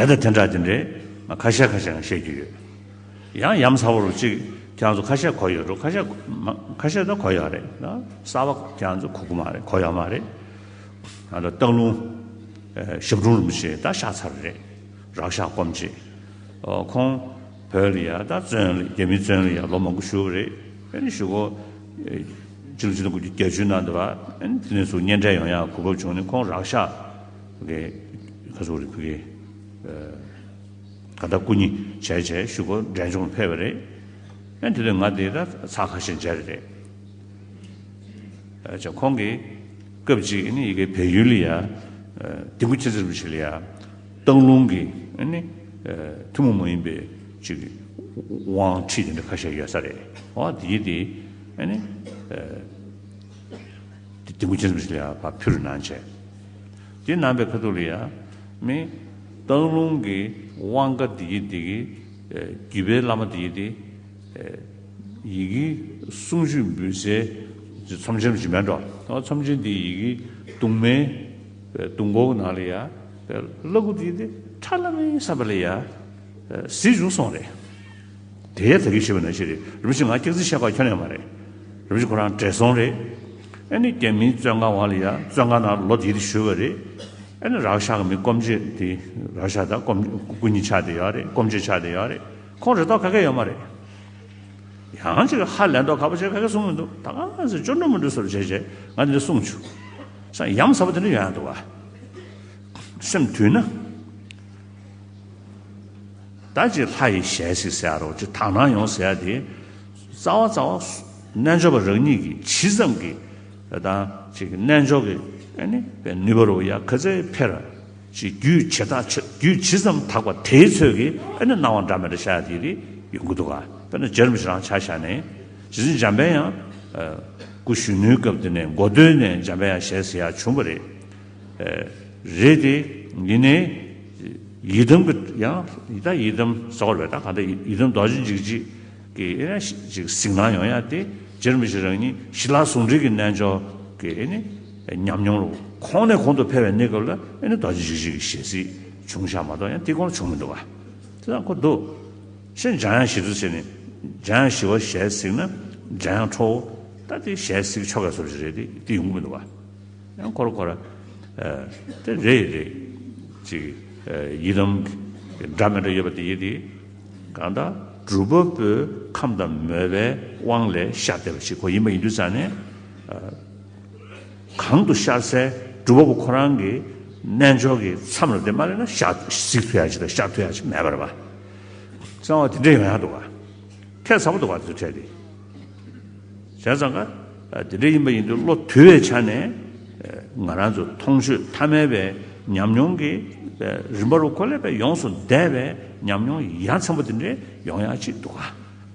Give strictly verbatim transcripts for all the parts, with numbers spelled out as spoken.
དེ་དང་དེ་འདྲ་དེ་འདྲའི་ཁ་ཤས་ཁ་ཤས་ཡང་བཤད་རྒྱུ་ཡོད། ཡང་ཡ་མཚན་པོ་རུ་གཅིག་ཁྱེད་རང་ཚོ་ཁ་ཤས་གོ་ཡོད་འགྲོ། ཁ་ཤས་མ་ཁ་ཤས་ད་གོ་ཡོད་རེད། ད་གསར་པ་ཁྱེད་རང་ཚོ་གོ་གི་མ་རེད། གོ་ཡོད་མ་རེད། ད་སྟག་ལུང་ཞབས་དྲུང་རིན་པོ་ཆེ་ད་གཤེགས་ཚར་རེད། རག་ཤ་སྐོམ་ཆེ། ཁོང་བོད་ལ་ཡ་ད་བཙོན་ལ་རྒྱ་མིའི་བཙོན་ལ་ཡ་ལོ་མང་པོ་བཞུགས་པ་རེད། ཨ་ནི་གཞུག་གུ་ཕྱི་ལོ་ཆིག་སྟོང་དགུ་བརྒྱ་བརྒྱད་ཅུ་ནང་དུ་བ་ཨ་ནི་དེ་ནས་ཚུར་གཉེན་འཕྲད་ཡོང་ཡ་གོ་སྐབས་བྱུང་ནས་ཁོང་རག་ཤ་གི་ཁ་སོ་རི་ཕུ་གི་ག་ད་སྐུ་ཉིད་བྱས་བྱས་གཞུག་གུ་འབྲས་ལྗོངས་ལ་ཕེབས་པ་རེད། ཨ་ནི་དེ་དུས་ང་དེ་ད་ཚ་ཁ་ཤས་མཇལ་རེད། ཨ་ཅག་ཁོང་གིས་སྐབས་གཅིག་ཨ་ནི་ཡི་གེ་བལ་ཡུལ་ལ་ཡ་ལྡིང་སྐུ་མཁྱེན་བརྩེ་རིན་པོ་ཆེ་ལ་ཡ་སྟག་ལུང་གི་ཨ་ནི་ཐུན་མོང་མ་ཡིན་པའི་ཅིག་དབང་ཁྲིད་དེ་འདྲ་ཁ་ཤས་ཡོད་ས་རེད། འོ་དེ་ཡི་དེ་ཨ་ནི་ལྡིང་སྐུ་མཁྱེན་བརྩེ་རིན་པོ་ཆེ་ལ་ཡ་ཕར་ཕུལ་གནང་བྱས། དེ་གནང་པའི་ཁ་ཐུག་ལ་ཡ་མི་སྟག་ལུང་གི་དབང་བཀའ་དེ་ཡི་དེ་གི་བརྒྱུད་པའི་བླ་མ་དེ་ཡི་དེ། ཡི་གེ་གསུང་ཆོས་འབུལ་སའི་ཚོམས་ཆེན་ཅིག་མེད་འགྲོ། ཚོམས་ཆེན་འདི་ཡི་གེ་གདུང་མའི་གདུང་སྒོ་ནང་ལ་ཡ་བླ་སྐུ་འདི་དེ་ཁྲ་ལམ་མེ་ས་པ་ལ་ཡ་གཟིགས་བྱུང་སོང་རེད། དེ་ཡ་ད་གིན་ཞུས་པ་ནང་བཞིན་རེད། རིན་པོ་ཆེ་ང་སྐྱག་རྫུན་བཤད་པ་ཁྱོན་ནས་མ་རེད། རིན་པོ་ཆེ་ཁོ་རང་བགྲེས་སོང་རེད། ཨ་ནི་རྒྱ་མིའི་བཙོན་ཁང་བ་ལ་ཡ་བཙོན་ཁང་ནང་ལོ་དེ་དེ་བཞུགས་པ་རེད། ཨ་ནི་རག་ཤ་གི་མི་སྐོམ་ཆེ་དེ་རག་ཤ་ད་སྐོམ་སྐུ་ཉིད་ཆགས་བསྡད་ཡོད་རེད། སྐོམ་ཆེ་ཆགས་བསྡད་ཡོད་རེད། ཁོང་རེ་དོགས་ག་གེ་ཡོད་མ་རེད། ཡང་ཅིག་ཧ་ལས་མདོག་ཁ་པོ་བྱས་ག་གེ་གསུང་མི་འདུག་ད་ག་ཟེ་སྐྱོ་འགྲོ་མི་འགྲོ་བཟོ་འདྲ་བྱས་བྱས་ང་འདི་འདྲ་གསུངས་བྱུང་། ས་ཡ་མཚན་པོ་དེ་འདྲ་ཡོང་ཡ་འདུག་བ། སེམས་དུལ་ན། ད་ཅིག་ལྷ་ཡི་ཞལ་གཟིགས་ཟེར་ཡ་རོ་ཅིག་དག་སྣང་ཡོང་ཟེར་ཡ་དེ། རྩ་བ་རྩ་བ་རྣལ་འབྱོར་པ་རང་ཉིད་ཀྱི་ཇི་ཙམ་གྱི་ད་ཅིག་རྣལ་འབྱོར་གྱི་ཨ་ནི་ནུས་པ་རོ་ཡ་ག་ཚད་འཕེལ་ར། ཅིག་རྒྱུད་ཇི་ལྟ་ཆ་རྒྱུད་ཇི་ཙམ་དག་པ་དེའི་ཚོད་ཀྱིས་ཨ་ནི་སྣང་བ་འདྲ་མི་འདྲ་ཤར་ཡ་དེ་རིགས་ཡོང་གི་འདུག་ག་དཔེར་ན་རྗེ་རིན་པོ་ཆེ་རང་ཆ་བཞག་ནས་རྗེ་བཙུན་འཇམ་དཔལ་དབྱངས་སྐུ་གཞོན་ནུའི་སྐབས་དེ་ནས་འགོ་སྟོད་ནས་འཇམ་དཔལ་དབྱངས་ཞལ་གཟིགས་ཡ་བྱུང་བ་རེད། རེད་དེ་ཡིན་ནའི་ཡི་དམ་གྱི་ཡང་ད་ཡི་དམ་ཟེར་བ་རེད། ད་ག་འདྲ་ཡི་དམ་རྡོ་རྗེ་འཇིགས་བྱེད་ཀྱི་ཨེ་ན་ཞིག་གཟིགས་སྣང་ཡོང་ཡ་དེ་རྗེ་རིན་པོ་ཆེ་རང་ཉིད་ཞི་ལྷག་ཟུང་འབྲེལ་གྱི་རྣལ་འབྱོར་གྱི་ཨེ་ནི་ཉམས་མྱོང་རུ་གོང་ནས་གོང་དུ་འཕེལ་བའི་གནས་སྐབས་ལ་ཨེ་ནི་རྡོ་རྗེ་འཇིགས་བྱེད་ཀྱི་ཞལ་གཟིགས་བྱུང་ཤག་མ་གཏོགས་ཡང་དེ་གོང་ལ་བྱུང་མི་འདུག་བ། དེ་དང་ཁོ་འདུག་ཤེས་འཇམ་དབྱངས་ཞལ་གཟིགས་བྱས་ནས་འཇམ་དབྱངས་ཞི་བ་ཞལ་གཟིགས་ན་འཇམ་དབྱངས་ཁྲོ་བོ་ད་དེ་ཞལ་གཟིགས་ཆོག་ག་བཟོ་ཞིག་རེད་དེ་དེ་ཡོང་གི་མི་འདུག་བ། ཡང་ཁོ་ར་ཁོ་ར། ཨ། དེ་རེད་རེད། ཅིག་ཨ། ཡི་དམ་འདྲ་མི་འདྲ་ཡོད་པ་དེ་ཡིན་དེ། གང་ལྟར་སྒྲུབ་པ་པོའི་ཁམས་དང་མོས་པའི་དབང་ལས་ཤར་བསྡད་པ་ཞིག་ཁོ་ཡིན་པ་ཡིན་དུས་ཙང་ནས། ཨ། གང་དུ་ཤར་སའི་སྒྲུབ་པ་པོ་ཁོ་རང་གི་རྣལ་འབྱོར་གྱི་མཚམས་ལ་དེ་མ་སླེབས་ན་ཤར་གཟིགས་ཐུབ་ཡ་ཅིག་དང་ཤར་ཐུབ་ཡ་ཅིག་མེད་པ་རེད་པ། གསང་བ་དེ་འདྲ་ཡོང་ཡ་འདུག་ག་ཁྲལ་ཚ་པོ་འདུག་ག་དེ་ཚོ་ཁྲལ་དེ། བྱས་ཙང་ཀ། དེ་འདྲ་ཡིན་པ་ཡིན་དུས་བློ་དུལ་བའི་ཆ་ནས། ང་རང་ཚོ་མཐོང་ཆོས་ཐ་མལ་པའི་ཉམས་མྱོང་གི་རིམ་པ་རུ་ཁོ་ལས་པའི་ཡོངས་སུ་འདས་པའི་ཉམས་མྱོང་ཡ་མཚན་པོ་དེ་འདྲའི་ཡོང་ཡ་ཅིག་འདུག་ག་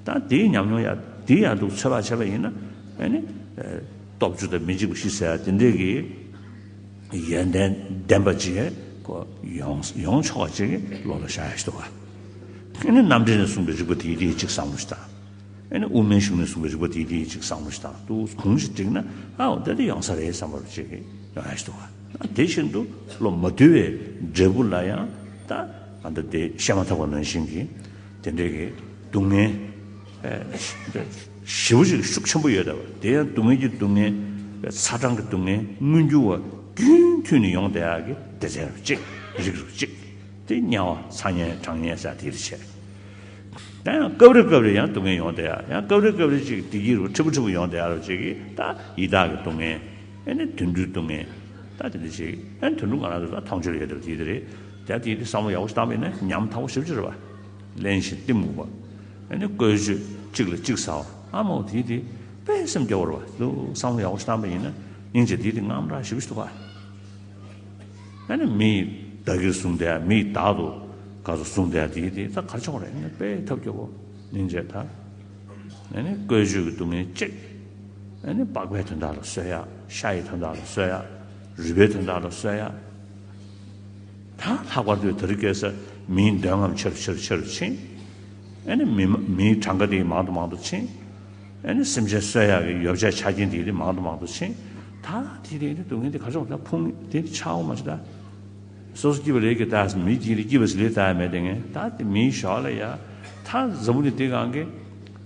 ད་དེའི་ཉམས་མྱོང་ཡ་དེ་ཡ་འདུག་ཚོད་དཔག་བྱས་པ་ཡིན་ན་ཨ་ནི། སྟོབས་བཅུ་དང་མི་འཇིགས་པ་བཞི་ཟེར་ཡ་དེ་འདྲའི་གི་ཡོན་ཏན་ལྡན་པ་ཅིག་གོ་ཡོང་ཡོང་ཆོག་པ་ཅིག་གི་བློ་ལ་ཤར་ཡ་ཞིག་འདུག་ག་ཨ་ནི་རྣམ་འགྲེལ་ནས་གསུངས་པའི་རིགས་པ་དེའི་རིགས་ཅིག་བསམ་བློ་ཞིག་དང་། ཨ་ནི་དབུ་མའི་གཞུང་ནས་གསུངས་པའི་རིགས་པ་དེའི་རིགས་ཅིག་བསམ་བློ་ཞིག་དང་དུ་གུང་ཞིག་བསྒྲིགས་ན་ཨའོ་དེ་དེ་ཡོང་ས་རེད་བསམ་པ་ཅིག་གི་ཡོང་ཡ་ཞིག་འདུག་ག་དེ་བཞིན་དུ་བློ་མ་དུལ་བའི་འབྲས་བུ་ལ་ཡང་ད་ག་འདྲ་དེ་བཤད་མ་ཐག་པ་ནང་བཞིན་གྱི་དེ་འདྲའི་གི་སྡུག་བསྔལ། ཞེ་པོ་ཅིག་ཤུགས་ཆེན་པོ་ཡོད་པ་དེ་ཡང་སྡུག་བསྔལ་གྱི་སྡུག་བསྔལ་ཚ་གྲང་གི་སྡུག་བསྔལ་མངོན་གྱུར་བ་རྒྱུན་མཐུད་ནས་ཡོང་བསྡད་ཡག་གི་སྡེ་ཚན་རུ་གཅིག་རིགས་རུ་གཅིག་དེ་དམྱལ་བ་ཚ་དམྱལ་གྲང་དམྱལ་ཟེར་དེ་རུ་བྱས། ད་ཡང་སྐབས་རེ་སྐབས་རེ་ཡང་སྡུག་བསྔལ་ཡོང་བསྡད་ཡག་ཡང་སྐབས་རེ་སྐབས་རེ་ཅིག་བདེ་སྐྱིད་རུ་ཕྲན་བུ་ཕྲན་བུ་ཡོང་བསྡད་ཡག་རུ་གཅིག་གིས་ད་ཡི་དྭགས་ཀྱི་སྡུག་བསྔལ་ཨེ་ནི་དུད་འགྲོའི་སྡུག་བསྔལ་ད་དེ་འདྲ་ཅིག་ཨེ་ནི་དུད་འགྲོ་ང་རང་ཚོ་ད་མཐོང་ཆོས་ཡོད་བསྡད་པ་དེ་དེ་རེད། ད་དེ་དེ་བསམ་བློ་ཡག་པོ་ཞིག་བཏང་བ་ཡིན་ན་ཉམ་ཐག་པོ་ཞེ་པོ་ཅིག་རེད་པ། གླེན་ཞིང་གཏི་མུག་པ། ཨ་ནི་བཀོལ་སྤྱོད་གཅིག་ལ་གཅིག་ཟ་བ་ཨ་མོ་དེ་དེ་དཔེ་སེམས་སྐྱོ་བོ་རེད་པ། ལུ་བསམ་བློ་ཡག་པོ་ཞིག་བཏང་པ་ཡིན་ན་སྙིང་རྗེ་དེ་དེ་དངངས་སྐྲག་ཞེ་པོ་ཞིག་འདུག་ག་ཨ་ནི་མི་ཡིས་བདག་གིར་བཟུང་སྟེ་མི་ཡིས་བདག་ཏུ་ག་ཚོད་བཟུང་སྟེ་དེ་དེ་ད་གར་ཆོག་རེད། ཨ་ནི་དཔེ་ཐབས་སྐྱོ་བོ་སྙིང་རྗེ་ད། ཨ་ནི་བཀོལ་སྤྱོད་ཀྱི་སྡུག་བསྔལ་གཅིག་ཨ་ནི་པགས་པའི་དོན་དག་ལ་གསོད་ཡག་ཤ་ཡི་དོན་དག་ལ་གསོད་ཡག་རུས་པའི་དོན་དག་ལ་གསོད་ཡག་ད་ལྷག་པར་དུ་དེ་རིང་ཁ་སང་མིའི་འདོད་རྔམ་ཆེ་རུ་ཆེ་རུ་ཆེ་རུ་ཕྱིན། ཨ་ནི་མི་མ་མིའི་གྲངས་ཀ་དེ་མང་དུ་མང་དུ་ཕྱིན། ཨ་ནི་སེམས་ཅན་གསོད་ཡག་གི་ཡོ་བྱད་ཆ་རྐྱེན་དེ་དེ་མང་དུ་མང་དུ་ཕྱིན། ད་དེ་དེ་དེ་སྡུག་བསྔལ་དེ་ག་ཚོད་ད་ཕུང་དེ་ཆགས་འོང་མ་ཅི་ད། སོ་སོ་སྐྱིད་པ་ལས་ཀྱི་ལྟ་མི་སྐྱིད་ལས་སྐྱིད་པ་ཞིག་ལས་ལྟ་མེད་དེ་ངས་ད་དེ་མིའི་ཞོར་ལ་ཡ་ད་འཛམ་བུ་གླིང་འདི་སྒང་གི་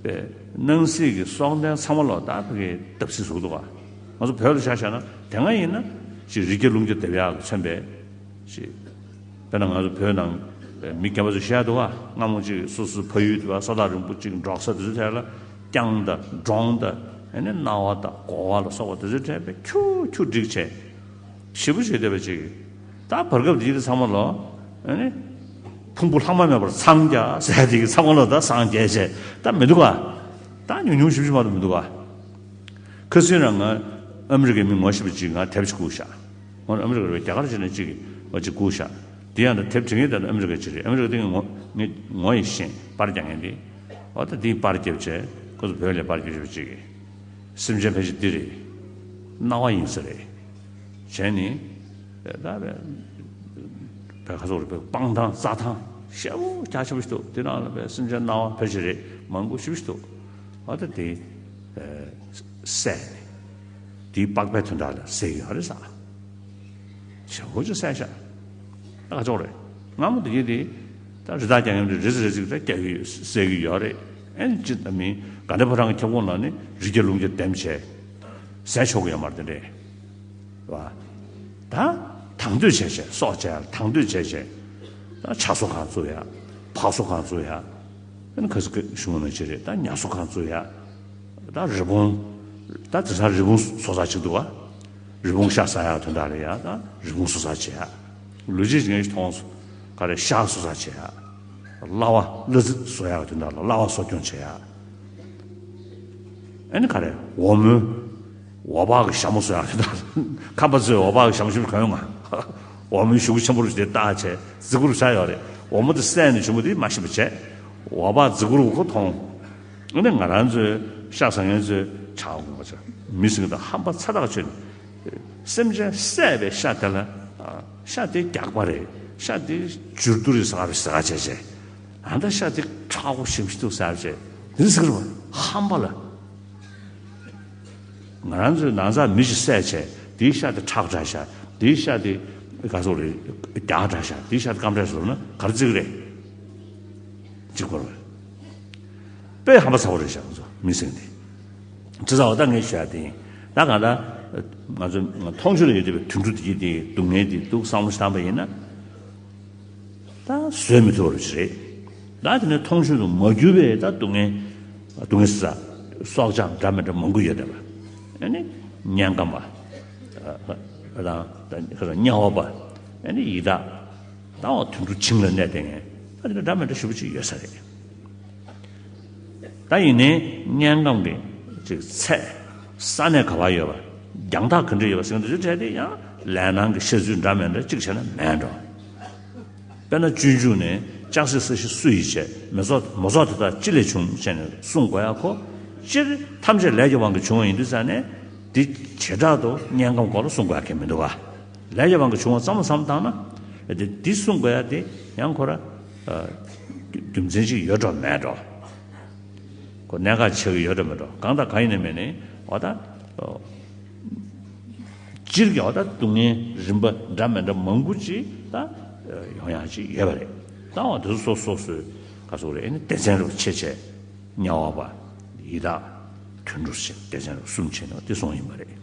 པའི་སྣང་སྲིད་ཀྱི་སྲོག་ལྡན་ཚང་མ་ལོ་ད་ཕ་གི་བརྡབ་གསིག་བཟོ་འདུག་ག་ང་ཚོ་བོད་ལ་ཆ་བཞག་ན་དེ་སྔ་ཡིན་ན་ཅིག་རི་རྒྱ་ལུང་རྒྱ་སྡེབ་ཡག་གི་མཚོན་པའི་ཅིག་དཔེར་ན་ང་ཚོ་བོད་ནང་མི་རྒན་པ་ཚོ་བཤད་འདུག་ག་སྔ་མོ་ཅིག་སོ་སོའི་ཕ་ཡུལ་དུ་བ་ས་ཐག་རིང་པོ་ཅིག་འབྲོག་ས་དེ་ཚོའི་ཐད་ལ་རྐྱང་དང་འབྲོང་དང་ཨ་ནི་གནའ་བ་དང་གོ་བ་ལ་སོགས་པ་དེ་ཚོའི་ཐད་པའི་ཁྱུ་ཁྱུ་བསྒྲིགས་བྱས། ཞེ་པོ་ཞིག་བསྡད་པ་ཅིག་ད་བར་སྐབས་འདི་གི་ཚང་མ་ལོ། ཨ་ནི། ཕུང་པོ་ལྷག་མ་མེད་པར་འཚང་རྒྱ་ཟེར་འདི་གི་ཚང་མ་ལོ་ད་སངས་རྒྱས་བྱས་ད་མི་འདུག་ག་ད་ཉུང་ཉུང་ཞིབ་ཞིབ་མ་གཏོགས་མི་འདུག་ག་ཁ་སང་རང་ང་ཨ་མི་རི་ཀའི་མི་ངོ་ཤེས་པ་ཅིག་ང་དེབ་ཅིག་བསྐུར་ཤག་ང་ཨ་མི་རི་ཀ་རེད་པས་རྒྱ་གར་ཅིག་ནས་ཅིག་གིས་ང་ཅིག་བསྐུར་ཤག་དེ་ཡང་ད་དེབ་འབྲི་མཁན་དེ་ཨ་མི་རི་ཀ་ཅིག་རེད། ཨ་མི་རི་ཀ་དེ་ངོ་ངས་ངོ་ཡི་ཤེས་པར་རྒྱག་མཁན་དེ། འོ་ད་དེའི་པར་རྒྱབ་བྱས་ཁོ་ཚོ་བོད་ལ་པར་རྒྱབ་ཤེས་པ་ཅིག་གིས། སེམས་ཅན་ཕལ་ཆེར་འདི་རེད། སྣང་བ་ཡིན་ས་རེད། བྱས་ནི། ད་བས། བས་ཁ་སོག་རེད་པས་སྤང་ཐང་རྩྭ་ཐང་ཞེ་པོ་རྒྱ་ཆེན་པོ་ཞིག་འདུག་དེ་ནང་ལ་བས་སེམས་ཅན་སྣང་བ་ཕལ་ཆེར་རེད་མང་པོ་ཞེ་པོ་ཞིག་འདུག་འོ་ད་དེ། བསད་ནས། དེའི་པགས་པའི་དོན་དག་ལ་བསད་ཀྱི་ཡོད་རེད་ས། ཞེ་པོ་ཅིག་བསད་ཤག་ད་ཁ་ཕྱོགས་རེད། སྔ་མོ་དེ་གྱད་དེ། ད་རི་དྭགས་རྒྱག་མཁན་དེ་རི་ཙི་རི་ཙི་ད་རྒྱག་གི་ཡོད་བསད་ཀྱི་ཡོད་རེད། ཨེ་ནི་ཅི་ད་མིན་དགའ་ལྡན་ཕོ་བྲང་གི་ཁྱབ་ཁོངས་ལ་ནི་རི་རྒྱ་ལུང་རྒྱ་འདེམས་བྱས། བསད་ཆོག་གི་ཡོད་མ་རེད་དེ་འདྲས། བ། ད། དང་དོད་བྱས་བྱས་སྲོག་བཅད་ཡ་དང་དོད་བྱས་བྱས། ད་ཆ་གསོ་ཁང་བཙུགས་ཡ། ཕག་གསོ་ཁང་བཙུགས་ཡ། ཨེ་ནི་ཁ་སི་ཁ་གཞུང་ནང་བྱས་རེད་ད་ཉ་གསོ་ཁང་བཙུགས་ཡ། ད་རི་བོང་། ད་དེང་སང་རི་བོང་གསོ་ཚགས་ཅིག་འདུག་བ། རི་བོང་ཤ་ཟ་ཡག་དོན་དག་ལ་ཡ་ད་རི་བོང་གསོ་ཚགས་བྱེད་ཡ། ལོ་རྒྱུས་ཅིག་ངས་མཐོང་སོང་། ག་རེ་ཤ་གསོ་ཚགས་བྱེད་ཡ། གླ་བ་གླ་རྩི་བཟོ་ཡག་དོན་དག་ལ་གླ་བ་གསོ་སྐྱོང་བྱེད་ཡ། ཨ་ནི་ག་རེ་འོ་མོ། འོ་བག་གི་ཞྭ་མོ་བཟོ་ཡག་དོན་དག་ལ་ཁམས་པ་ཚོས་འོ་བག་གི་ཞྭ་མོ་ཞིག་གོན་ཡོང་ང་། འོ་མོའི་གཞུ་གུ་ཆེན་པོ་རུ་དེ་བཏགས་བྱས་རྫི་གུ་རུ་བཞག་ཡོད་རེད། འོ་མོ་དེ་བསད་ནས་བྱུང་བ་དེ་མ་ཤེས་པ་བྱས། འོ་བག་རྫི་གུ་རུ་ཁོ་མཐོང་། ཨ་ནི་ང་རང་ཚོའི་ཤ་ཟ་མཁན་ཚོས་ཆག་དགོངས་པ་ཆགས་མི་ཟིན་གི་དང་ཧམ་པ་ཚ་ཐག་ཆོད་ནས། སེམས་ཅན་བསད་པའི་ཤ་དེ་ལ། ཤ་དེ་རྒྱགས་པ་རེད། ཤ་དེ་འཇུར་དུ་རེད་ཟ་བ་ཟ་བྱས་བྱས། ཨ་ད་ཤ་དེ་ཁྲག་པོ་ཞིམ་ཞིག་འདུག་ཟ་བྱས་དེ་ཟེར་བ་ཧམ་པ་ལ། ང་རང་ཚོའི་ནང་ཚགས་མི་ཞིག་བསད་བྱས་དེའི་ཤ་དེ་ཁྲག་འདྲ་ཤ་དེའི་ཤ་དེ་ག་ཚོད་རེད་རྒྱགས་འདྲ་ཤ་དེའི་ཤ་དེ་སྐམ་འདྲ་ཤ་ཟོར་ན་ག་རེ་བརྩི་གི་རེད། གཅིག་པར་བས། དཔེ་ཧམ་པ་ཚ་བོ་རེད་ཤག་ཚོ་མི་སེང་དེ། ཅི་ཚ་བ་ད་ངས་ཤོད་ཡ་དེ་ཡིན། ད་གང་ལྟར། ང་ཚོ་མཐོང་ཆོས་ལ་ཡོད་བསྡད་པའི་དུད་འགྲོ་དེ་གྱད་དེ་སྡུག་བསྔལ་དེ་འདུག་བསམ་བློ་ཞིག་བཏང་པ་ཡིན་ན། ད་བཟོད་མི་ཐུབ་པ་ཞིག་རེད། ད་དེ་ནས་མཐོང་ཆོས་དུ་མ་གྱུར་པའི་ད་སྡུག་བསྔལ། སྡུག་བསྔལ་ཟ། སྲོག་ཆགས་འདྲ་མི་འདྲ་མང་པོ་ཡོད་བསྡད་པ། ཨ་ནི། སྙན་ཁམས་པ། དང་། དམྱལ་བ་པ། ཨ་ནི་ཡི་དྭགས། ད་འོ་དུད་འགྲོ་བྱིངས་ལ་གནས་བསྡད་མཁན། ད་དེ་འདྲ་འདྲ་མི་འདྲ་ཞེ་པོ་ཅིག་ཡོད་ས་རེད། ད་ཡིན་ནའི་དམྱལ་ཁམས་ཀྱི་ཅིག་ཚད། ས་གནས་ག་པར་ཡོད་པ། རྒྱང་ཐག་ག་འདྲ་ཡོད་པ་ཟེར་མཁན་དེ་ཚོའི་གྲས་དེ་ཡང་ལས་སྣང་གི་བཤད་ཚུལ་འདྲ་མི་འདྲ་གཅིག་བྱས་ན་མེད་འགྲོ། དཔེར་ན་སྤྱོད་འཇུག་ནས་ལྕགས་སྲེག་ས་གཞི་སུ་ཡིས་བྱས། མེ་ཚོགས་མོ་ཚོགས་དེ་དག་ཅི་ལས་བྱུང་བྱས་ནས་གསུང་དགོས་ཡ་ཁོ། སྤྱིར་ཐམས་ཅད་ལས་ཀྱི་དབང་གིས་བྱུང་བ་ཡིན་དུས་ཙང་ནས་འདི་བྱེ་བྲག་ཏུ་དམྱལ་ཁམས་སྐོར་ལ་གསུང་དགོས་ཡ་གང་མི་འདུག་ག་ལས་ཀྱི་དབང་གིས་བྱུང་བ་ཙམ་ལ་བསམ་བཏང་ན། དེ་འདི་གསུང་དགོས་ཡ་དེ་ཡང་ཁོ་ར། རྒྱུ་མཚན་ཅིག་ཡོད་འགྲོ་མེད་འགྲོ། ཁོ་གནད་འགག་ཆེ་གི་ཡོད་འགྲོ་མེད་འགྲོ་གང་དང་གང་ཡིན་ནའི་མིན་ནའི་འོ་ད། སྤྱིར་གྱི་འོ་ད་སྡུག་བསྔལ་རིམ་པ་འདྲ་མི་འདྲ་མང་པོ་ཅིག་ད་ཡོང་ཡག་ཅིག་ཡོད་པ་རེད། ད་འོ་དེ་ཚོ་སོ་སོ་སོའི་ག་ཚོད་རེད་ཨ་ནི་སྡེ་ཚན་རུ་ཕྱེ་བྱས་དམྱལ་བ་པ་ཡི་དྭགས་དུད་འགྲོ་ཞེས་སྡེ་ཚན་རུ་གསུམ་ཕྱེ་ནས་དེ་གསུངས་ཡིན་པ་རེད།